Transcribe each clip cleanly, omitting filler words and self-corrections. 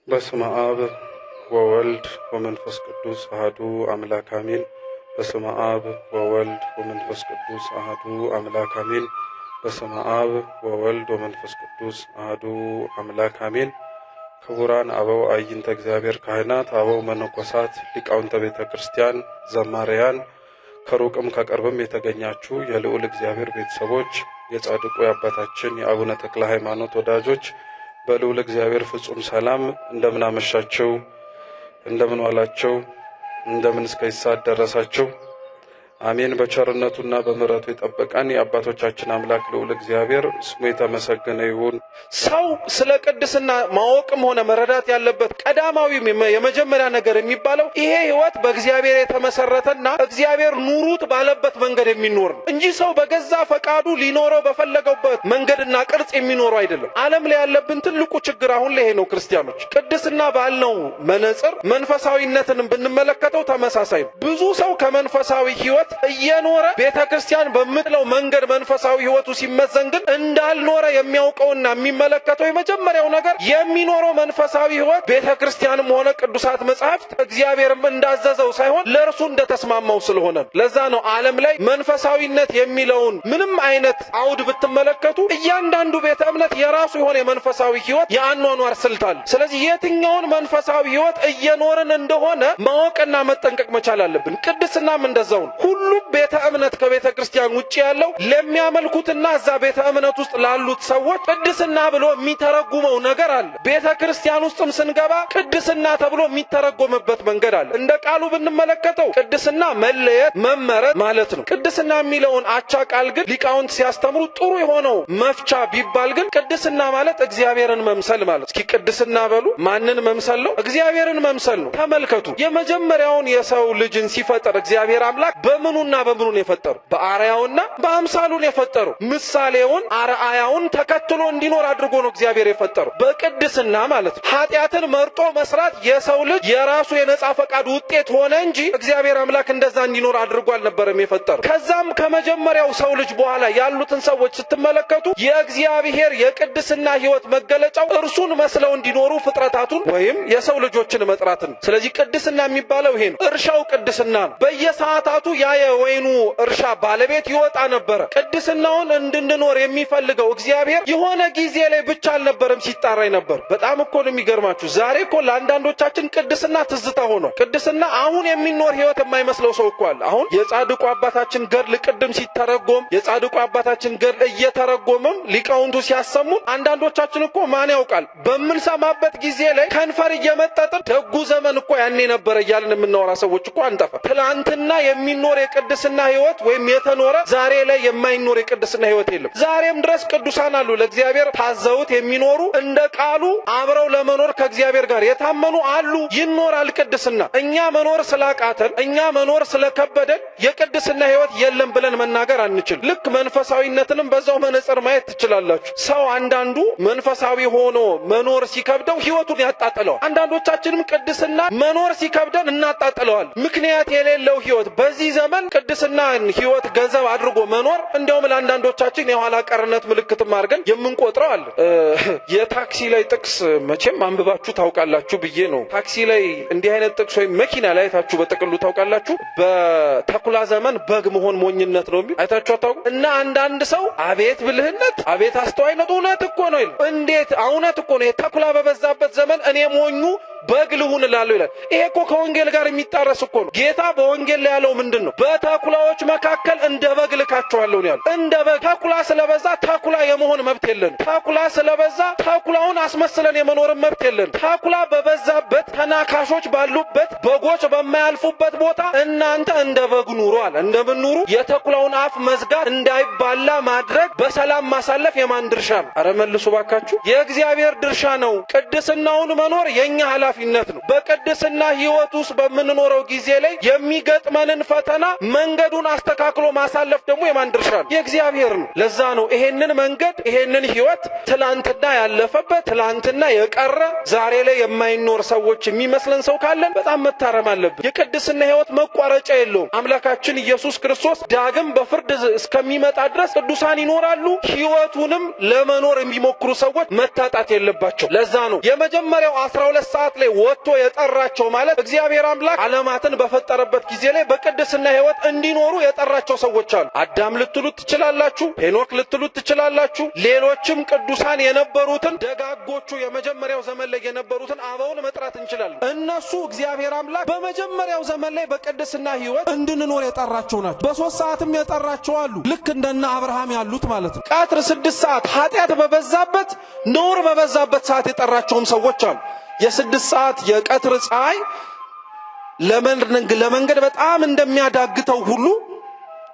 በስመ አብ ወወልድ ወመንፈስ ቅዱስ አሐዱ አምላክ አሜን። በስመ አብ ወወልድ ወመንፈስ ቅዱስ አሐዱ አምላክ አሜን። በስመ አብ ወወልድ ወመንፈስ ቅዱስ አሐዱ አምላክ አሜን። ክቡራን አበው አይንተ እግዚአብሔር ካህናት፣ አበው መነኮሳት፣ ሊቃውንተ ቤተ ክርስቲያን፣ ዘማሪያን፣ ከሩቅም ከቅርብም የተገኛችሁ የልዑል እግዚአብሔር ቤተሰቦች፣ የጻድቁ የአባታችን የአቡነ ተክለ ሃይማኖት ወዳጆች፣ በልዑል እግዚአብሔር ፍጹም ሰላም እንደምን አመሻችሁ? እንደምን ዋላችሁ? እንደምን እስከዚህ ሰዓት ደረሳችሁ? አሜን። በቸርነቱና በምሕረቱ የጠበቀን የአባቶቻችን አምላክ ልዑል እግዚአብሔር ስሙ የተመሰገነ ይሁን። ሰው ስለ ቅድስና ማወቅም ሆነ መረዳት ያለበት ቀዳማዊ የመጀመሪያ ነገር የሚባለው ይሄ ሕይወት በእግዚአብሔር የተመሰረተና እግዚአብሔር ኑሩት ባለበት መንገድ የሚኖር ነው እንጂ ሰው በገዛ ፈቃዱ ሊኖረው በፈለገበት መንገድና ቅርጽ የሚኖረው አይደለም። ዓለም ላይ ያለብን ትልቁ ችግር አሁን ላይ ይሄ ነው። ክርስቲያኖች ቅድስና ባልነው መነጽር መንፈሳዊነትንም ብንመለከተው ተመሳሳይ ነው። ብዙ ሰው ከመንፈሳዊ ሕይወት እየኖረ ቤተ ክርስቲያን በምትለው መንገድ መንፈሳዊ ሕይወቱ ሲመዘን ግን እንዳልኖረ የሚያውቀውና የሚመለከተው የመጀመሪያው ነገር የሚኖረው መንፈሳዊ ሕይወት ቤተ ክርስቲያንም ሆነ ቅዱሳት መጻሕፍት እግዚአብሔርም እንዳዘዘው ሳይሆን ለእርሱ እንደተስማማው ስለሆነ ነው። ለዛ ነው ዓለም ላይ መንፈሳዊነት የሚለውን ምንም አይነት አውድ ብትመለከቱ እያንዳንዱ ቤተ እምነት የራሱ የሆነ የመንፈሳዊ ሕይወት የአኗኗር ስልት አለ። ስለዚህ የትኛውን መንፈሳዊ ሕይወት እየኖርን እንደሆነ ማወቅና መጠንቀቅ መቻል አለብን። ቅድስናም እንደዛው ነው። ሁሉም ቤተ እምነት ከቤተ ክርስቲያን ውጭ ያለው ለሚያመልኩትና እዛ ቤተ እምነት ውስጥ ላሉት ሰዎች ቅድስና ብሎ የሚተረጉመው ነገር አለ። ቤተ ክርስቲያን ውስጥም ስንገባ ቅድስና ተብሎ የሚተረጎምበት መንገድ አለ። እንደ ቃሉ ብንመለከተው ቅድስና መለየት፣ መመረጥ ማለት ነው። ቅድስና የሚለውን አቻ ቃል ግን ሊቃውንት ሲያስተምሩ ጥሩ የሆነው መፍቻ ቢባል ግን ቅድስና ማለት እግዚአብሔርን መምሰል ማለት። እስኪ ቅድስና በሉ። ማንን መምሰል ነው? እግዚአብሔርን መምሰል ነው። ተመልከቱ፣ የመጀመሪያውን የሰው ልጅን ሲፈጥር እግዚአብሔር አምላክ በምኑና በምኑን የፈጠሩ? በአርአያውና በአምሳሉን የፈጠሩ። ምሳሌውን አርአያውን ተከትሎ እንዲኖር አድርጎ ነው እግዚአብሔር የፈጠሩ፣ በቅድስና ማለት ነው። ኃጢአትን መርጦ መስራት የሰው ልጅ የራሱ የነጻ ፈቃድ ውጤት ሆነ እንጂ እግዚአብሔር አምላክ እንደዛ እንዲኖር አድርጎ አልነበረም የፈጠሩ። ከዛም ከመጀመሪያው ሰው ልጅ በኋላ ያሉትን ሰዎች ስትመለከቱ የእግዚአብሔር የቅድስና ሕይወት መገለጫው እርሱን መስለው እንዲኖሩ ፍጥረታቱን ወይም የሰው ልጆችን መጥራት ነው። ስለዚህ ቅድስና የሚባለው ይሄ ነው። እርሻው ቅድስና ነው። በየሰዓታቱ ያ የወይኑ እርሻ ባለቤት ይወጣ ነበረ። ቅድስናውን እንድንኖር የሚፈልገው እግዚአብሔር የሆነ ጊዜ ላይ ብቻ አልነበረም ሲጣራ ነበር። በጣም እኮ ነው የሚገርማችሁ። ዛሬ እኮ ለአንዳንዶቻችን ቅድስና ትዝታ ሆኗል። ቅድስና አሁን የሚኖር ሕይወት የማይመስለው ሰው እኮ አለ። አሁን የጻድቁ አባታችን ገድል ቅድም ሲተረጎም፣ የጻድቁ አባታችን ገድል እየተረጎምም ሊቃውንቱ ሲያሰሙን፣ አንዳንዶቻችን እኮ ማን ያውቃል በምንሰማበት ጊዜ ላይ ከንፈር እየመጠጥን ደጉ ዘመን እኮ ያኔ ነበረ እያልን የምናወራ ሰዎች እኮ አንጠፋ። ትላንትና የሚኖር የቅድስና ሕይወት ወይም የተኖረ ዛሬ ላይ የማይኖር የቅድስና ሕይወት የለም። ዛሬም ድረስ ቅዱሳን አሉ፣ ለእግዚአብሔር ታዘውት የሚኖሩ፣ እንደ ቃሉ አብረው ለመኖር ከእግዚአብሔር ጋር የታመኑ አሉ። ይኖራል ቅድስና። እኛ መኖር ስላቃተን፣ እኛ መኖር ስለከበደን የቅድስና ሕይወት የለም ብለን መናገር አንችል። ልክ መንፈሳዊነትንም በዛው መነጽር ማየት ትችላላችሁ። ሰው አንዳንዱ መንፈሳዊ ሆኖ መኖር ሲከብደው ሕይወቱን ያጣጥለዋል። አንዳንዶቻችንም ቅድስና መኖር ሲከብደን እናጣጥለዋል። ምክንያት የሌለው ሕይወት፣ በዚህ ዘመን ቅድስናን ሕይወት ገንዘብ አድርጎ መኖር እንዲያውም ለአንዳንዶቻችን የኋላ ቀርነት ምልክትም አድርገን የምንቆጥረው አለ። የታክሲ ላይ ጥቅስ መቼም አንብባችሁ ታውቃላችሁ ብዬ ነው። ታክሲ ላይ እንዲህ አይነት ጥቅስ ወይም መኪና ላይ አይታችሁ በጥቅሉ ታውቃላችሁ። በተኩላ ዘመን በግ መሆን ሞኝነት ነው የሚል አይታችሁ አታውቁም? እና አንዳንድ ሰው አቤት ብልህነት፣ አቤት አስተዋይነት፣ እውነት እኮ ነው ይላል። እንዴት እውነት እኮ ነው። የተኩላ በበዛበት ዘመን እኔ ሞኙ በግ ልሁን እላለሁ ይላል። ይሄ እኮ ከወንጌል ጋር የሚጣረስ እኮ ነው። ጌታ በወንጌል ላይ ያለው ምንድን ነው? በተኩላዎች መካከል እንደ በግ ልካችኋለሁ ነው ያለው። እንደ በግ፣ ተኩላ ስለበዛ ተኩላ የመሆን መብት የለንም። ተኩላ ስለበዛ ተኩላውን አስመስለን የመኖርን መብት የለንም። ተኩላ በበዛበት፣ ተናካሾች ባሉበት፣ በጎች በማያልፉበት ቦታ እናንተ እንደ በግ ኑሩ አለ። እንደምን ኑሩ? የተኩላውን አፍ መዝጋት፣ እንዳይባላ ማድረግ፣ በሰላም ማሳለፍ የማን ድርሻ ነው? አረ መልሱ ባካችሁ። የእግዚአብሔር ድርሻ ነው። ቅድስናውን መኖር የኛ ኃላፊነት ኃላፊነት ነው። በቅድስና ሕይወት ውስጥ በምንኖረው ጊዜ ላይ የሚገጥመንን ፈተና መንገዱን አስተካክሎ ማሳለፍ ደግሞ የማን ድርሻ ነው? የእግዚአብሔር ነው። ለዛ ነው ይሄንን መንገድ ይሄንን ሕይወት ትላንትና ያለፈበት ትላንትና የቀረ ዛሬ ላይ የማይኖር ሰዎች የሚመስለን ሰው ካለን በጣም መታረም አለብን። የቅድስና ሕይወት መቋረጫ የለውም። አምላካችን ኢየሱስ ክርስቶስ ዳግም በፍርድ እስከሚመጣ ድረስ ቅዱሳን ይኖራሉ። ሕይወቱንም ለመኖር የሚሞክሩ ሰዎች መታጣት የለባቸው። ለዛ ነው የመጀመሪያው 12 ሰዓት ላይ ወጥቶ የጠራቸው ማለት እግዚአብሔር አምላክ ዓለማትን በፈጠረበት ጊዜ ላይ በቅድስና ሕይወት እንዲኖሩ የጠራቸው ሰዎች አሉ። አዳም ልትሉት ትችላላችሁ፣ ሄኖክ ልትሉት ትችላላችሁ። ሌሎችም ቅዱሳን የነበሩትን ደጋጎቹ የመጀመሪያው ዘመን ላይ የነበሩትን አበውን መጥራት እንችላለን። እነሱ እግዚአብሔር አምላክ በመጀመሪያው ዘመን ላይ በቅድስና ሕይወት እንድንኖር የጠራቸው ናቸው። በ3 ሰዓትም የጠራቸው አሉ። ልክ እንደነ አብርሃም ያሉት ማለት ነው። ቀትር 6 ሰዓት ኃጢአት በበዛበት ነውር በበዛበት ሰዓት የጠራቸውም ሰዎች አሉ። የ6 ሰዓት የቀትር ፀሐይ ለመንገድ በጣም እንደሚያዳግተው ሁሉ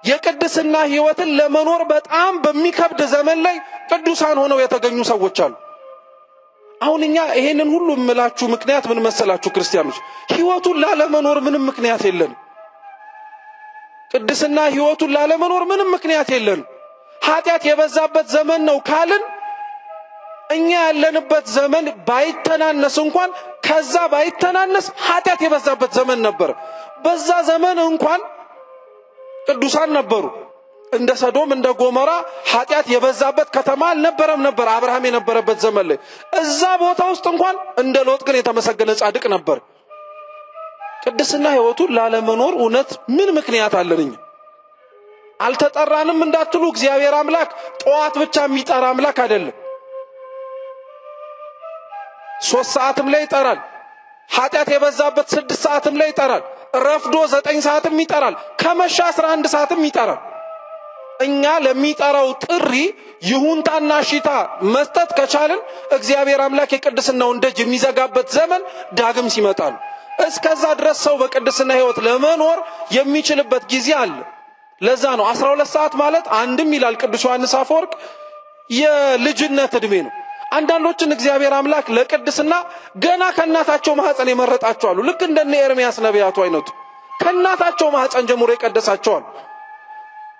የቅድስና ሕይወትን ለመኖር በጣም በሚከብድ ዘመን ላይ ቅዱሳን ሆነው የተገኙ ሰዎች አሉ። አሁን እኛ ይሄንን ሁሉ እምላችሁ ምክንያት ምን መሰላችሁ? ክርስቲያኖች ሕይወቱን ላለመኖር ምንም ምክንያት የለንም። ቅድስና ሕይወቱን ላለመኖር ምንም ምክንያት የለንም። ኃጢአት የበዛበት ዘመን ነው ካልን እኛ ያለንበት ዘመን ባይተናነስ እንኳን ከዛ ባይተናነስ ኃጢአት የበዛበት ዘመን ነበር። በዛ ዘመን እንኳን ቅዱሳን ነበሩ። እንደ ሰዶም እንደ ጎሞራ ኃጢአት የበዛበት ከተማ አልነበረም ነበር አብርሃም የነበረበት ዘመን ላይ። እዛ ቦታ ውስጥ እንኳን እንደ ሎጥ ግን የተመሰገነ ጻድቅ ነበር። ቅድስና ሕይወቱን ላለመኖር እውነት ምን ምክንያት አለን? እኛ አልተጠራንም እንዳትሉ እግዚአብሔር አምላክ ጠዋት ብቻ የሚጠራ አምላክ አይደለም። 3 ሰዓትም ላይ ይጠራል። ኃጢአት የበዛበት 6 ሰዓትም ላይ ይጠራል። ረፍዶ 9 ሰዓትም ይጠራል። ከመሻ 11 ሰዓትም ይጠራል። እኛ ለሚጠራው ጥሪ ይሁንታና እሺታ መስጠት ከቻልን እግዚአብሔር አምላክ የቅድስናውን ደጅ የሚዘጋበት ዘመን ዳግም ሲመጣ ነው። እስከዛ ድረስ ሰው በቅድስና ሕይወት ለመኖር የሚችልበት ጊዜ አለ። ለዛ ነው 12 ሰዓት ማለት አንድም ይላል ቅዱስ ዮሐንስ አፈወርቅ የልጅነት ዕድሜ ነው። አንዳንዶችን እግዚአብሔር አምላክ ለቅድስና ገና ከእናታቸው ማህፀን የመረጣቸው አሉ። ልክ እንደነ ኤርሚያስ ነቢያቱ አይነቱ ከእናታቸው ማህፀን ጀምሮ የቀደሳቸው አሉ።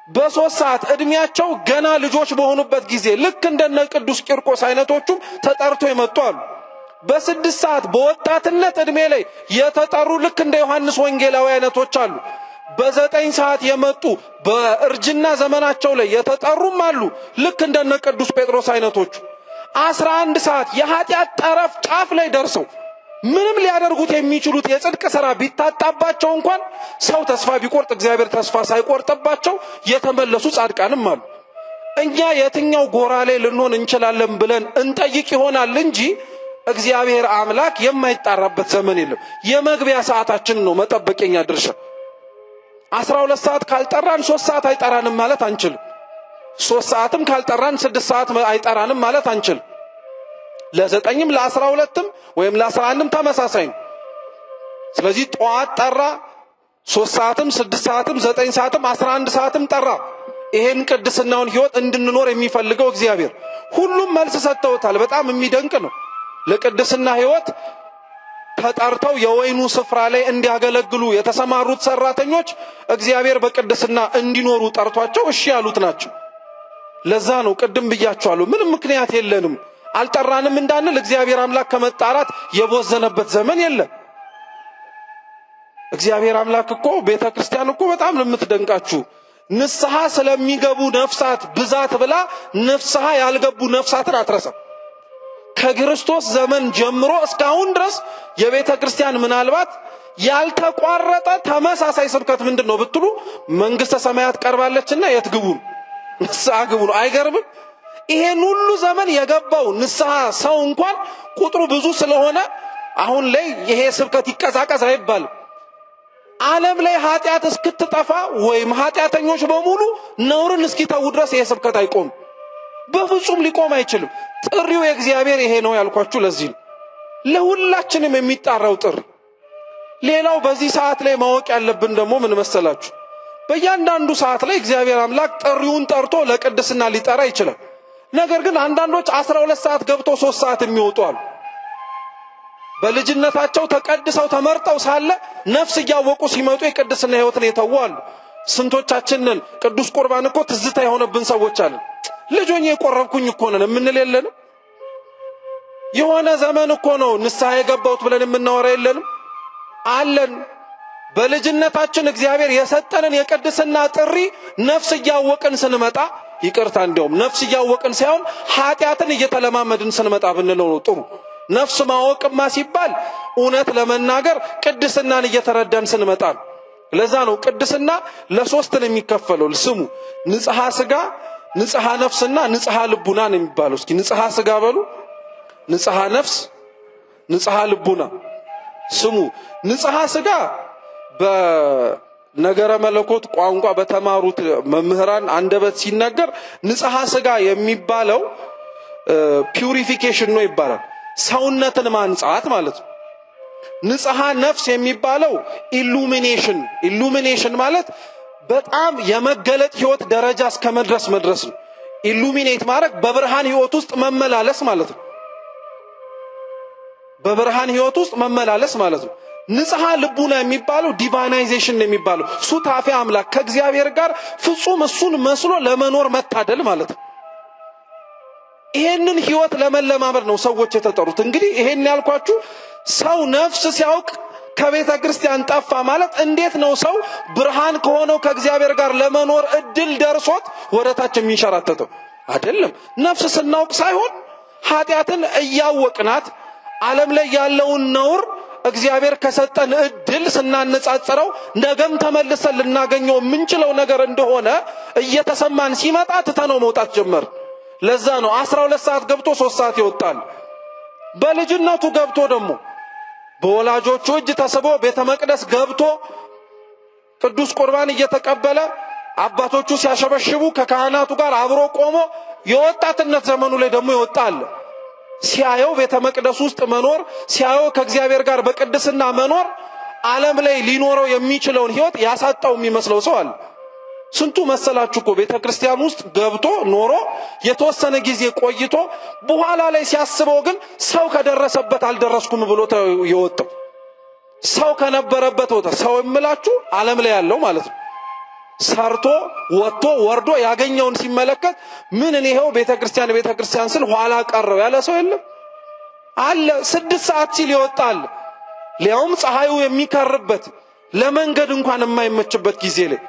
በ3 ሰዓት ዕድሜያቸው ገና ልጆች በሆኑበት ጊዜ ልክ እንደነ ቅዱስ ቂርቆስ አይነቶቹም ተጠርቶ የመጡ አሉ። በ6 ሰዓት በወጣትነት ዕድሜ ላይ የተጠሩ ልክ እንደ ዮሐንስ ወንጌላዊ አይነቶች አሉ። በ9 ሰዓት የመጡ በእርጅና ዘመናቸው ላይ የተጠሩም አሉ፣ ልክ እንደነ ቅዱስ ጴጥሮስ አይነቶቹ። 11 ሰዓት የኃጢአት ጠረፍ ጫፍ ላይ ደርሰው ምንም ሊያደርጉት የሚችሉት የጽድቅ ሥራ ቢታጣባቸው እንኳን ሰው ተስፋ ቢቆርጥ እግዚአብሔር ተስፋ ሳይቆርጥባቸው የተመለሱ ጻድቃንም አሉ። እኛ የትኛው ጎራ ላይ ልንሆን እንችላለን ብለን እንጠይቅ ይሆናል እንጂ እግዚአብሔር አምላክ የማይጣራበት ዘመን የለም። የመግቢያ ሰዓታችን ነው መጠበቅ የኛ ድርሻ። 12 ሰዓት ካልጠራን 3 ሰዓት አይጠራንም ማለት አንችልም። 3 ሰዓትም ካልጠራን 6 ሰዓት አይጠራንም ማለት አንችልም። ለ9ም ለ12ም ወይም ለ11ም ተመሳሳይ ነው። ስለዚህ ጠዋት ጠራ፣ 3 ሰዓትም 6 ሰዓትም 9 ሰዓትም 11 ሰዓትም ጠራ። ይሄን ቅድስናውን ሕይወት እንድንኖር የሚፈልገው እግዚአብሔር ሁሉም መልስ ሰጥተውታል። በጣም የሚደንቅ ነው። ለቅድስና ሕይወት ተጠርተው የወይኑ ስፍራ ላይ እንዲያገለግሉ የተሰማሩት ሰራተኞች እግዚአብሔር በቅድስና እንዲኖሩ ጠርቷቸው እሺ ያሉት ናቸው። ለዛ ነው ቅድም ብያቸዋለሁ፣ ምንም ምክንያት የለንም አልጠራንም እንዳንል እግዚአብሔር አምላክ ከመጣራት የቦዘነበት ዘመን የለም። እግዚአብሔር አምላክ እኮ ቤተክርስቲያን እኮ በጣም ነው የምትደንቃችሁ። ንስሐ ስለሚገቡ ነፍሳት ብዛት ብላ ንስሐ ያልገቡ ነፍሳትን አትረሳም። ከክርስቶስ ዘመን ጀምሮ እስካሁን ድረስ የቤተ ክርስቲያን ምናልባት ያልተቋረጠ ተመሳሳይ ስብከት ምንድነው ብትሉ መንግስተ ሰማያት ቀርባለችና የት ግቡ ነው? ንስሐ ግቡ ነው። አይገርምም? ይሄን ሁሉ ዘመን የገባው ንስሐ ሰው እንኳን ቁጥሩ ብዙ ስለሆነ አሁን ላይ ይሄ ስብከት ይቀዛቀዝ አይባልም። ዓለም ላይ ኃጢአት እስክትጠፋ ወይም ኃጢአተኞች በሙሉ ነውርን እስኪተዉ ድረስ ይሄ ስብከት አይቆምም። በፍጹም ሊቆም አይችልም። ጥሪው የእግዚአብሔር ይሄ ነው ያልኳችሁ ለዚህ ነው። ለሁላችንም የሚጣራው ጥሪ። ሌላው በዚህ ሰዓት ላይ ማወቅ ያለብን ደግሞ ምን መሰላችሁ? በእያንዳንዱ ሰዓት ላይ እግዚአብሔር አምላክ ጥሪውን ጠርቶ ለቅድስና ሊጠራ ይችላል። ነገር ግን አንዳንዶች 12 ሰዓት ገብተው 3 ሰዓት የሚወጡ አሉ። በልጅነታቸው ተቀድሰው ተመርጠው ሳለ ነፍስ እያወቁ ሲመጡ የቅድስና ሕይወትን የተዉ አሉ። ስንቶቻችንን ቅዱስ ቁርባን እኮ ትዝታ የሆነብን ሰዎች አለን። ልጅ ሆኜ የቆረብኩኝ እኮ ነን የምንል የለንም? የሆነ ዘመን እኮ ነው ንስሐ የገባሁት ብለን የምናወራ የለንም? አለን። በልጅነታችን እግዚአብሔር የሰጠንን የቅድስና ጥሪ ነፍስ እያወቅን ስንመጣ፣ ይቅርታ፣ እንዲያውም ነፍስ እያወቅን ሳይሆን ኃጢአትን እየተለማመድን ስንመጣ ብንለው ነው ጥሩ። ነፍስ ማወቅማ ሲባል እውነት ለመናገር ቅድስናን እየተረዳን ስንመጣ ነው። ለዛ ነው ቅድስና ለሶስት ነው የሚከፈለው። ስሙ፣ ንጽሐ ስጋ፣ ንጽሐ ነፍስና ንጽሐ ልቡና ነው የሚባለው። እስኪ ንጽሐ ስጋ በሉ፣ ንጽሐ ነፍስ፣ ንጽሐ ልቡና። ስሙ፣ ንጽሐ ስጋ በነገረ መለኮት ቋንቋ በተማሩት መምህራን አንደበት ሲነገር ንጽሐ ስጋ የሚባለው purification ነው ይባላል። ሰውነትን ማንጻት ማለት ነው። ንጽሐ ነፍስ የሚባለው illumination። Illumination ማለት በጣም የመገለጥ ህይወት ደረጃ እስከ መድረስ መድረስ ነው። Illuminate ማድረግ በብርሃን ህይወት ውስጥ መመላለስ ማለት ነው። በብርሃን ህይወት ውስጥ መመላለስ ማለት ነው። ንጽሐ ልቡና የሚባለው divinization ነው የሚባለው፣ ሱታፌ አምላክ፣ ከእግዚአብሔር ጋር ፍጹም እሱን መስሎ ለመኖር መታደል ማለት ነው። ይሄንን ህይወት ለመለማመድ ነው ሰዎች የተጠሩት። እንግዲህ ይሄን ያልኳችሁ ሰው ነፍስ ሲያውቅ ከቤተ ክርስቲያን ጠፋ ማለት እንዴት ነው? ሰው ብርሃን ከሆነው ከእግዚአብሔር ጋር ለመኖር እድል ደርሶት ወደ ታች የሚንሸራተተው አይደለም። ነፍስ ስናውቅ ሳይሆን ኃጢአትን እያወቅናት ዓለም ላይ ያለውን ነውር እግዚአብሔር ከሰጠን እድል ስናነጻጽረው ነገም ተመልሰን ልናገኘው የምንችለው ነገር እንደሆነ እየተሰማን ሲመጣ ትተነው መውጣት ጀመር። ለዛ ነው 12 ሰዓት ገብቶ 3 ሰዓት ይወጣል። በልጅነቱ ገብቶ ደግሞ በወላጆቹ እጅ ተስቦ ቤተ መቅደስ ገብቶ ቅዱስ ቁርባን እየተቀበለ፣ አባቶቹ ሲያሸበሽቡ ከካህናቱ ጋር አብሮ ቆሞ የወጣትነት ዘመኑ ላይ ደግሞ ይወጣል። ሲያየው ቤተ መቅደስ ውስጥ መኖር፣ ሲያየው ከእግዚአብሔር ጋር በቅድስና መኖር ዓለም ላይ ሊኖረው የሚችለውን ሕይወት ያሳጣው የሚመስለው ሰው አለ። ስንቱ መሰላችሁ እኮ ቤተ ክርስቲያን ውስጥ ገብቶ ኖሮ የተወሰነ ጊዜ ቆይቶ በኋላ ላይ ሲያስበው ግን ሰው ከደረሰበት አልደረስኩም ብሎ የወጣው፣ ሰው ከነበረበት ቦታ፣ ሰው የምላችሁ ዓለም ላይ ያለው ማለት ነው። ሰርቶ ወጥቶ ወርዶ ያገኘውን ሲመለከት ምን እኔ ይኸው ቤተ ክርስቲያን ቤተ ክርስቲያን ስል ኋላ ቀረው ያለ ሰው የለም? አለ። 6 ሰዓት ሲል ይወጣል። ሊያውም ፀሐዩ የሚከርበት፣ ለመንገድ እንኳን የማይመችበት ጊዜ ላይ።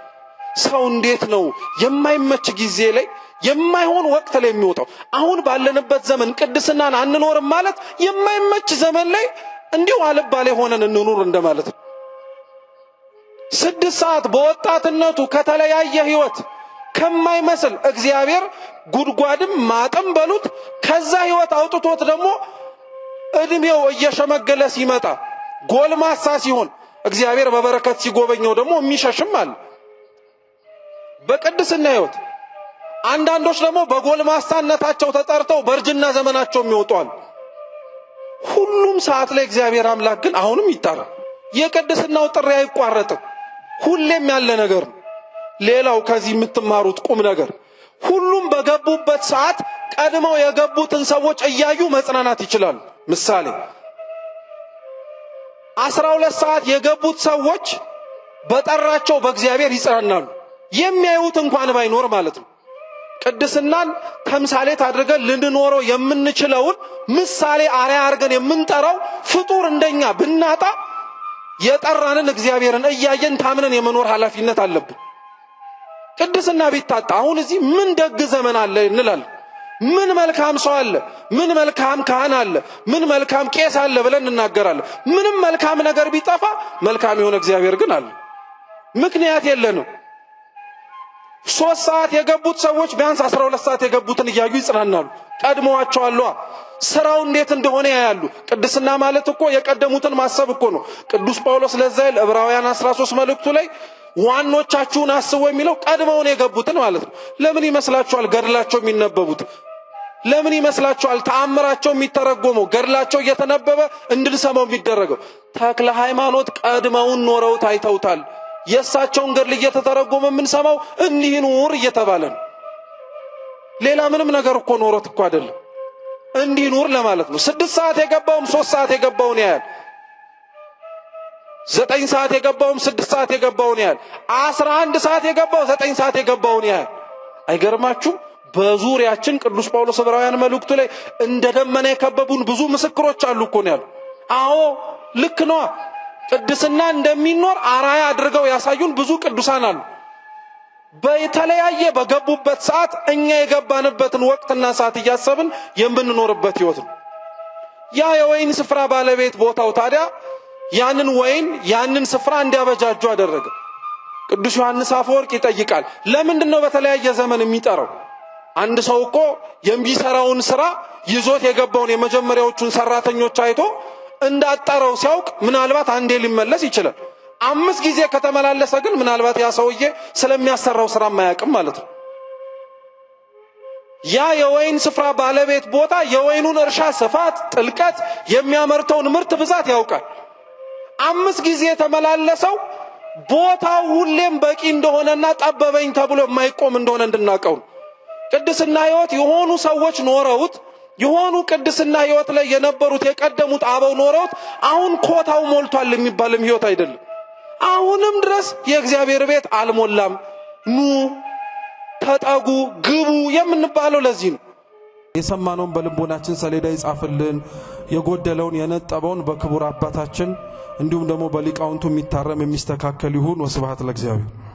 ሰው እንዴት ነው የማይመች ጊዜ ላይ፣ የማይሆን ወቅት ላይ የሚወጣው? አሁን ባለንበት ዘመን ቅድስናን አንኖርም ማለት የማይመች ዘመን ላይ እንዲሁ አልባሌ ሆነን እንኑር እንደማለት ነው። 6 ሰዓት በወጣትነቱ ከተለያየ ህይወት ከማይመስል፣ እግዚአብሔር ጉድጓድም ማጥም በሉት፣ ከዛ ህይወት አውጥቶት ደግሞ እድሜው እየሸመገለ ሲመጣ፣ ጎልማሳ ሲሆን፣ እግዚአብሔር በበረከት ሲጎበኘው ደግሞ የሚሸሽም አለ በቅድስና ህይወት። አንዳንዶች ደግሞ በጎልማሳነታቸው ተጠርተው በእርጅና ዘመናቸው የሚወጡ አሉ። ሁሉም ሰዓት ላይ እግዚአብሔር አምላክ ግን አሁንም ይጠራል። የቅድስናው ጥሪ አይቋረጥም። ሁሌም ያለ ነገር ነው። ሌላው ከዚህ የምትማሩት ቁም ነገር ሁሉም በገቡበት ሰዓት ቀድመው የገቡትን ሰዎች እያዩ መጽናናት ይችላሉ። ምሳሌ፣ 12 ሰዓት የገቡት ሰዎች በጠራቸው በእግዚአብሔር ይጽናናሉ። የሚያዩት እንኳን ባይኖር ማለት ነው። ቅድስናን ተምሳሌት አድርገን ልንኖረው የምንችለውን ምሳሌ አርአያ አድርገን የምንጠራው ፍጡር እንደኛ ብናጣ የጠራንን እግዚአብሔርን እያየን ታምነን የመኖር ኃላፊነት አለብን። ቅድስና ቢታጣ አሁን እዚህ ምን ደግ ዘመን አለ እንላለን። ምን መልካም ሰው አለ፣ ምን መልካም ካህን አለ፣ ምን መልካም ቄስ አለ ብለን እንናገራለን። ምንም መልካም ነገር ቢጠፋ መልካም የሆነ እግዚአብሔር ግን አለ። ምክንያት የለንም። 3 ሰዓት የገቡት ሰዎች ቢያንስ 12 ሰዓት የገቡትን እያዩ ይጽናናሉ። ቀድመዋቸዋል። ስራው እንዴት እንደሆነ ያያሉ። ቅድስና ማለት እኮ የቀደሙትን ማሰብ እኮ ነው። ቅዱስ ጳውሎስ ለዛ ይል ዕብራውያን 13 መልእክቱ ላይ ዋኖቻችሁን አስቡ የሚለው ቀድመውን የገቡትን ማለት ነው። ለምን ይመስላችኋል ገድላቸው የሚነበቡት? ለምን ይመስላችኋል ተአምራቸው የሚተረጎመው፣ ገድላቸው እየተነበበ እንድንሰማው የሚደረገው? ተክለ ሃይማኖት ቀድመውን ኖረው ታይተውታል። የእሳቸውን ገድል እየተተረጎመ የምንሰማው እንዲህ ኑር እየተባለ ነው። ሌላ ምንም ነገር እኮ ኖሮት እኮ አይደለም። እንዲኖር ለማለት ነው። 6 ሰዓት የገባውም 3 ሰዓት የገባውን ያያል። 9 ሰዓት የገባውም 6 ሰዓት የገባውን ያያል። 11 ሰዓት የገባው 9 ሰዓት የገባውን ያያል። አይገርማችሁም? በዙሪያችን ቅዱስ ጳውሎስ ዕብራውያን መልእክቱ ላይ እንደ ደመና የከበቡን ብዙ ምስክሮች አሉ እኮ ነው ያሉ። አዎ ልክ ነዋ። ቅድስና እንደሚኖር አራያ አድርገው ያሳዩን ብዙ ቅዱሳን አሉ። በተለያየ በገቡበት ሰዓት እኛ የገባንበትን ወቅትና ሰዓት እያሰብን የምንኖርበት ህይወት ነው። ያ የወይን ስፍራ ባለቤት ቦታው ታዲያ ያንን ወይን ያንን ስፍራ እንዲያበጃጁ አደረገ። ቅዱስ ዮሐንስ አፈወርቅ ይጠይቃል፣ ለምንድን ነው በተለያየ ዘመን የሚጠራው? አንድ ሰው እኮ የሚሰራውን ስራ ይዞት የገባውን የመጀመሪያዎቹን ሰራተኞች አይቶ እንዳጠረው ሲያውቅ ምናልባት አንዴ ሊመለስ ይችላል። 5 ጊዜ ከተመላለሰ ግን ምናልባት ያ ሰውዬ ስለሚያሰራው ስራ ማያውቅም ማለት ነው። ያ የወይን ስፍራ ባለቤት ቦታ የወይኑን እርሻ ስፋት፣ ጥልቀት፣ የሚያመርተውን ምርት ብዛት ያውቃል። 5 ጊዜ የተመላለሰው ቦታው ሁሌም በቂ እንደሆነና ጠበበኝ ተብሎ የማይቆም እንደሆነ እንድናውቀው ነው። ቅድስና ህይወት የሆኑ ሰዎች ኖረውት የሆኑ ቅድስና ህይወት ላይ የነበሩት የቀደሙት አበው ኖረውት አሁን ኮታው ሞልቷል የሚባልም ህይወት አይደለም። አሁንም ድረስ የእግዚአብሔር ቤት አልሞላም። ኑ ተጠጉ፣ ግቡ የምንባለው ለዚህ ነው። የሰማነውን በልቦናችን ሰሌዳ ይጻፍልን። የጎደለውን የነጠበውን በክቡር አባታችን እንዲሁም ደግሞ በሊቃውንቱ የሚታረም የሚስተካከል ይሁን። ወስብሐት ለእግዚአብሔር።